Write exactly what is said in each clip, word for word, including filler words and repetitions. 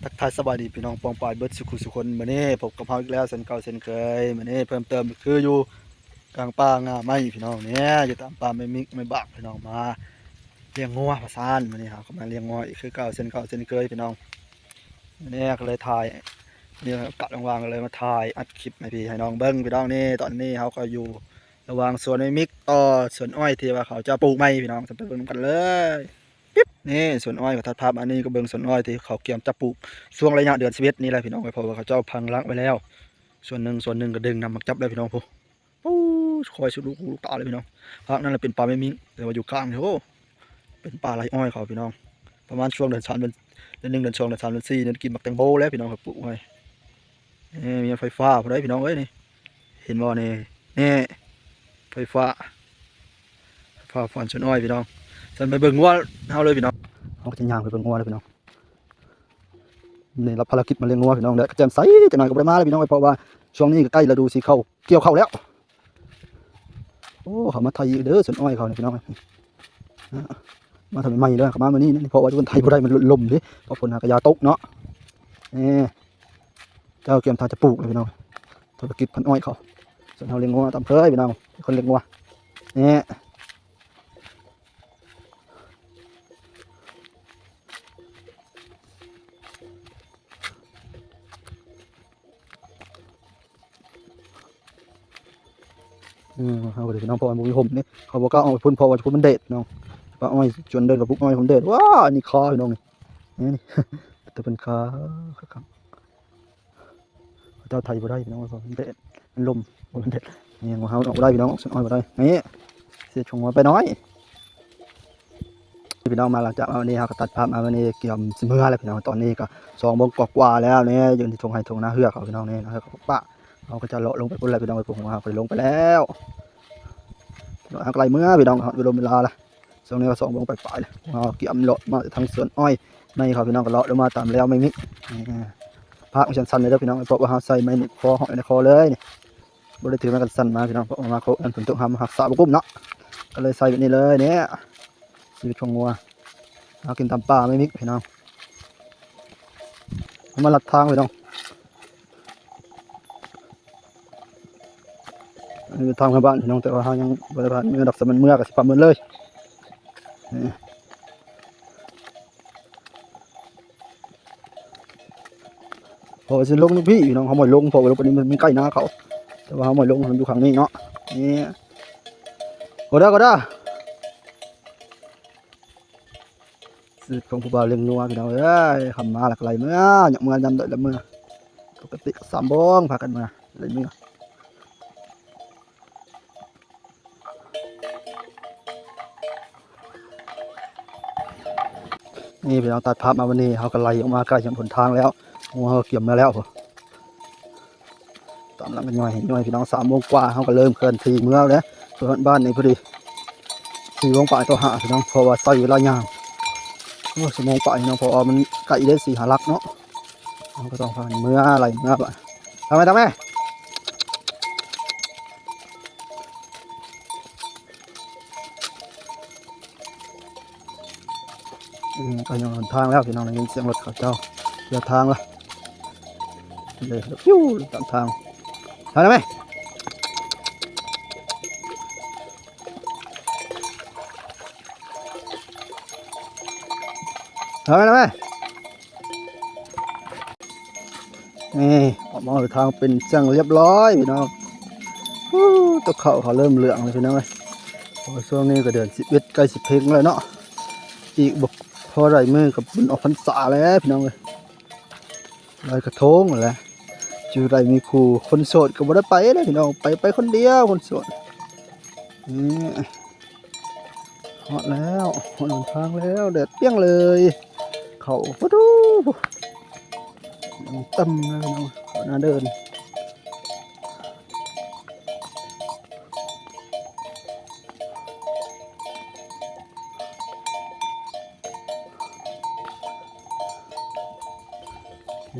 ทักทายสบายดีพี่น้องปองปายเบิดสุขุสุคน มื้อนี้พบกับเฮาอีกแล้วเช่นเก่าเช่นเคย มื้อนี้เพิ่มเติมก็คืออยู่กลางป่าง่าไม้พี่น้องเนี่ย อยู่ตามป่าไม้มิกไม้บากพี่น้อง มาเลี้ยงงัวว่าซั่น มื้อนี้เฮาก็มาเลี้ยงงัวอีกคือเก่าเช่นเก่าเช่นเคยพี่น้อง มื้อนี้ก็เลยถ่าย นี่โอกาสว่างๆก็เลยมาถ่ายอัดคลิปให้พี่ให้น้องเบิ่งพี่น้อง นี่ตอนนี้เฮาก็อยู่ระหว่างสวนไม้มิกต่อสวนอ้อยที่ว่าเขาจะปลูกใหม่พี่น้อง จะไปเบิ่งกันเลย นี่สวนอ้อยเขาตัดภาพ อันนี้ก็เบิ่งสวนอ้อยที่เขาเตรียมจะปลูกช่วงระยะเดือนสิบเอ็ดนี่แหละพี่น้อง เพราะว่าเขาเจ้าพังรักไว้แล้ว ส่วนหนึ่งส่วนหนึ่งก็ดึงนำมาจับแล้วพี่น้อง โอ้โห คอยสุดลูกหูลูกตาเลยพี่น้อง ภาคนั้นแหละเป็นป่าไม้มิก แต่ว่าอยู่กลางนี่ โอ้ เป็นป่าไร่อ้อยเขาพี่น้อง ประมาณช่วงเดือนสามเดือน เดือนหนึ่งเดือนสองเดือนสามเดือนสี่เนี่ยกินหมากแตงโมแล้วพี่น้อง เขาปลูกไว้ เอ้ย มีไฟฟ้าพอได้พี่น้องเอ้ยนี่ เห็นบ่นี่ นี่ ไฟฟ้า ไฟฟ้าฟันสวนอ้อยพี่น้อง ฉันไปเบิ่งงัวเฮาเลยพี่น้อง เฮาก็จะย่างไปเบิ่งงัวเลยพี่น้อง นี่รับภารกิจมาเลี้ยงงัวพี่น้อง แดดก็แจ่มใสจังหน่อยก็บ่ได้มาเลยพี่น้อง เพราะว่าช่วงนี้ก็ใกล้ฤดูสิเข้าเกี่ยวข้าวแล้ว โอ้ เขามาไถเด้อสวนอ้อยเขานี่พี่น้อง อ่ะ มาทำใหม่ๆเด้อ เขามามื้อนี้นี่ เพราะว่าเพิ่นไถบ่ได้มันลมเด้ เพราะฝนหากะยาตกเนาะ เอ้ เจ้าเตรียมท่าจะปลูกเลยพี่น้อง ธุรกิจพันอ้อยเขา ส่วนเฮาเลี้ยงงัวตามเคยพี่น้อง คนเลี้ยงงัว นี่ อืม เอาเลยพี่น้อง เพราะว่าบ่มีห่มนี่ เขาบ่กล้าเอาไปพุ่น เพราะว่าพุ่นมันแดดเนาะ ป่าอ้อย ชวนเดินกับพวกอ้อย ผมแดด ว้า อันนี้คาพี่น้องนี่ นี่ แต่เป็นคาครับ เจ้าไถบ่ได้พี่น้อง เพราะมันแดด มันลม บ่แม่นแดด นี่ งัวเฮาออกบ่ได้พี่น้อง สวนอ้อยบ่ได้ นี่ เสียชงหัวไปน้อย พี่น้อง มาหลังจากวันนี้เฮาก็ตัดภาพมา วันนี้เตรียมสิเมือแล้วพี่น้อง ตอนนี้ก็สองโมงกว่าๆแล้วเนี่ย อยู่ที่ทงไฮ่ทงนาเฮือกเขาพี่น้องเนี่ย นาเฮือกเขาปะ เฮาก็จะเลาะลงไปพุ่นแล้วพี่น้อง ไปปลูกหัวเฮาก็ลงไปแล้ว เลาะหาไกลเมือพี่น้อง ฮอดเวลาเวลาละ ช่วงนี้ก็สองโมงปลายๆแล้ว เฮาเตรียมเลาะมาทางสวนอ้อยในเขาพี่น้อง ก็เลาะลงมาตามแล้วไม้มิก นี่ ภาคมันสั้นๆเลยเด้อพี่น้อง เพราะว่าเฮาใส่ไม้มิกคอหอยในคอเลยนี่ บ่ได้ถือไม้กันสั้นมาพี่น้อง เพราะว่ามาโคอันฝนตก หามาหักษาบ่กุ้มเนาะ ก็เลยใส่แบบนี้เลยเนี่ย ชีวิตของงัว หากินตามป่าไม้มิกพี่น้อง เอามาลัดทางพี่น้อง อันนี้เป็นทางเข้าบ้านพี่น้อง แต่ว่าเฮายังบ่ได้ผ่านเมือดอก สมันเมือก็สิผ่านเมือเลย นี่ เพราะว่าสิลงพี่พี่น้อง เฮาบ่ลง เพราะว่าลงไปนี่มันมีใกล้นาเขา แต่ว่าเฮาบ่ลง มันอยู่ข้างนี้เนาะ นี่ ก็ได้ ก็ได้ ชีวิตของผู้บ่าวเลี้ยงงัวพี่น้องเอ้ย คำมาหลากหลายเมือ อยากเมือยามใดละเมือ ปกติสามโมงพากันมา เลยเมือ นี่พี่น้อง ตัดภาพมาวันนี้ เฮาก็ไล่ออกมาใกล้จะหนทางแล้ว งัวเฮาเตรียมมาแล้ว ตามหลังกันย่อยย่อยพี่น้อง สามโมงกว่า เฮาก็เริ่มเคลื่อนที่เมือแล้ว เพื่อนบ้านนี่พอดี สี่โมงปลายต่อหาพี่น้อง เพราะว่าใช้เวลายาว โอ้ ชั่วโมงปลายพี่น้อง เพราะว่ามันไกลได้สี่ห้าหลักเนาะ เฮาก็ต้องพากันเมือไล่เมือไป ตามไป ตามไป อืม ก็ยังหนทางแล้วพี่น้อง ได้ยินเสียงรถเขาเจ้าเดินทางละ เลย ปิ้ว ตามทาง ทางไหนไหม ทางไหนไหม นี่ ออกมาทางเป็นจั่งเรียบร้อยพี่น้อง อู้ ตะเขาเขาเริ่มเหลืองเลยพี่น้องเอ้ย เพราะว่าช่วงนี้ก็เดือนสิบเอ็ด ใกล้สิเพ็งแล้วเนาะ อีกบ่พอหลายมื้อก็บุญออกพรรษาแล้วพี่น้องเอ้ย ลอยกระทงแล้ว อยู่ใดมีครู คนโสดก็บ่ได้ไปเลยพี่น้อง ไป ไปคนเดียว คนโสด นี่ ฮอดแล้ว ฮอดหนทางแล้ว แดดเปรี้ยงเลย เขาปะทู ยังเต็มเลยพี่น้อง เขาหน้าเดิน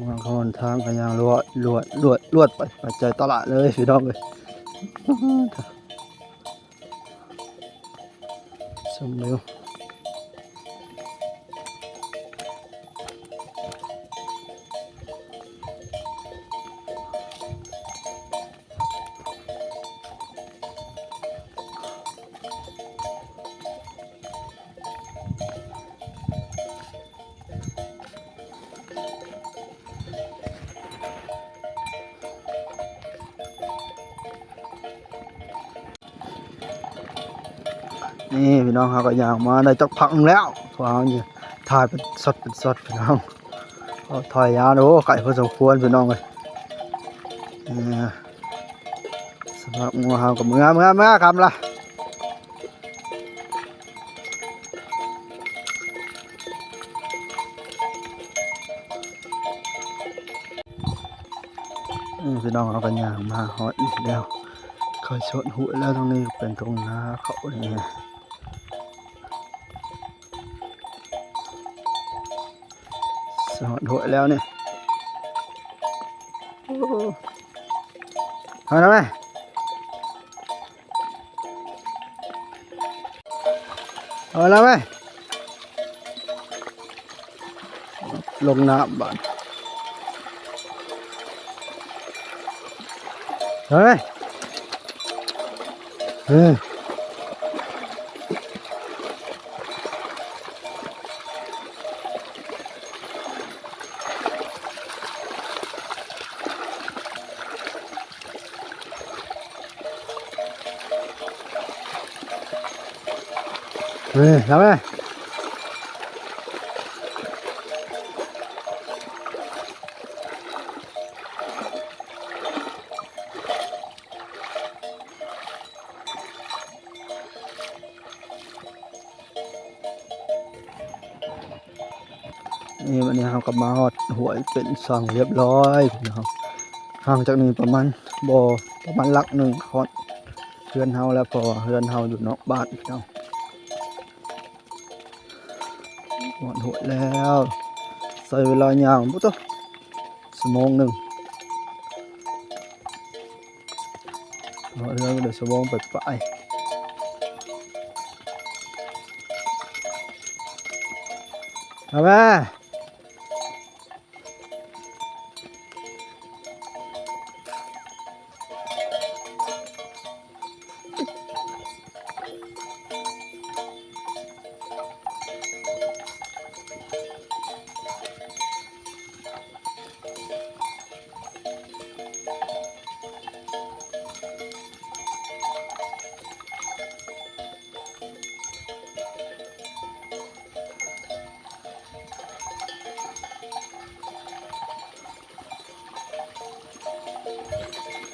ทางเขาทางก็ยังลวด ลวด ลวด ลวดไป ไปใจตลาดเลยพี่น้องเลย ชมวิว นี่พี่น้อง เฮาก็ย่างมาได้จักพักหนึ่งแล้ว เพราะเฮานี่ถ่ายเป็นช็อตเป็นช็อตพี่น้อง ก็ถ่ายยาว โอ้ ไกลพอสมควรพี่น้องเอ้ย เออ สำหรับงัวเฮาก็เมือ เมือ เมือ คำละ อืม พี่น้อง เฮาก็ย่างมาฮอดอีกแล้ว ค่อยสอดห้วยแล้ว ตรงนี้เป็นทุ่งนาเขานี่ สอดห้วยแล้วนี่ โอ้ เอาแล้วไหม เอาแล้วไหม ลงน้ำบาด เฮ้ย เฮ้ย เฮ้ย ทำไม นี่ วันนี้เราก็มาฮอดห้วยเป็นช่องเรียบร้อยพี่น้อง ห่างจากนี้ประมาณ บ่ ประมาณหลักหนึ่งฮอดเฮือนเฮาแล้ว เพราะว่าเฮือนเฮาอยู่นอกบ้านพี่น้อง ฮอดห้วยแล้ว ใช้เวลาย่างบ่ต้อง ชั่วโมงหนึ่ง ฮอดเฮือนก็ได้ชั่วโมงปลายๆ เอามา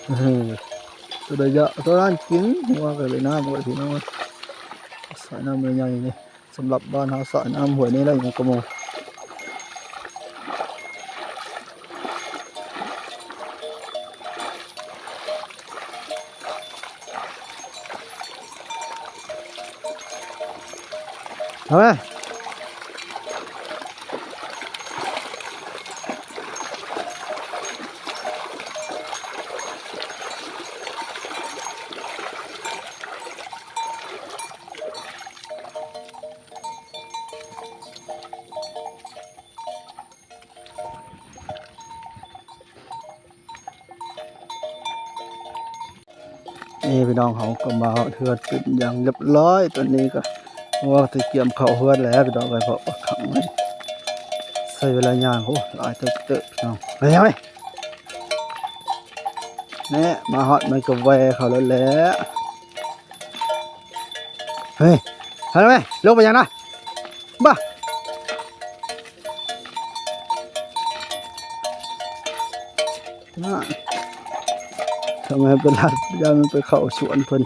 เออ ตัวใดจะ ตัวนั้นกิน งัวก็เลยน้ำไว้พี่น้อง สายน้ำใหญ่ๆ นี่ สำหรับบ้านเฮาสายน้ำห้วยนี่แหละ ยังกระโมง เอาไหม นี่พี่น้อง เขาก็มาเฮือนเป็นอย่างเรียบร้อย ตอนนี้ก็ว่าจะเตรียมเข้าเฮือนแล้วพี่น้อง ไปเพราะว่าขังไว้ ใช้เวลาย่าง โอ้ หลายเติบๆ พี่น้อง ไปยังไง เนี่ย มาฮอดมันก็แวะเข้าแล้วแหละ เฮ้ย เฮ้ย ลงไปยังนะ บ้า น่ะ ทำไมเป็นลาด ย่านมันไปเข้าสวนเพิ่น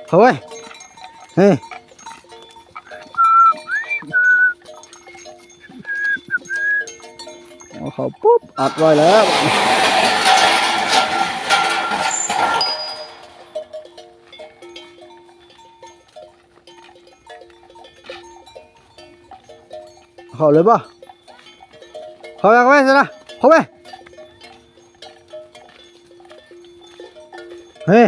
เข้าไว้ เฮ้ย เอาเข้าปุ๊บ อัดไว้แล้ว เข้าเลยป่ะ เข้ายังไงสินะ เข้าไป เฮ้ย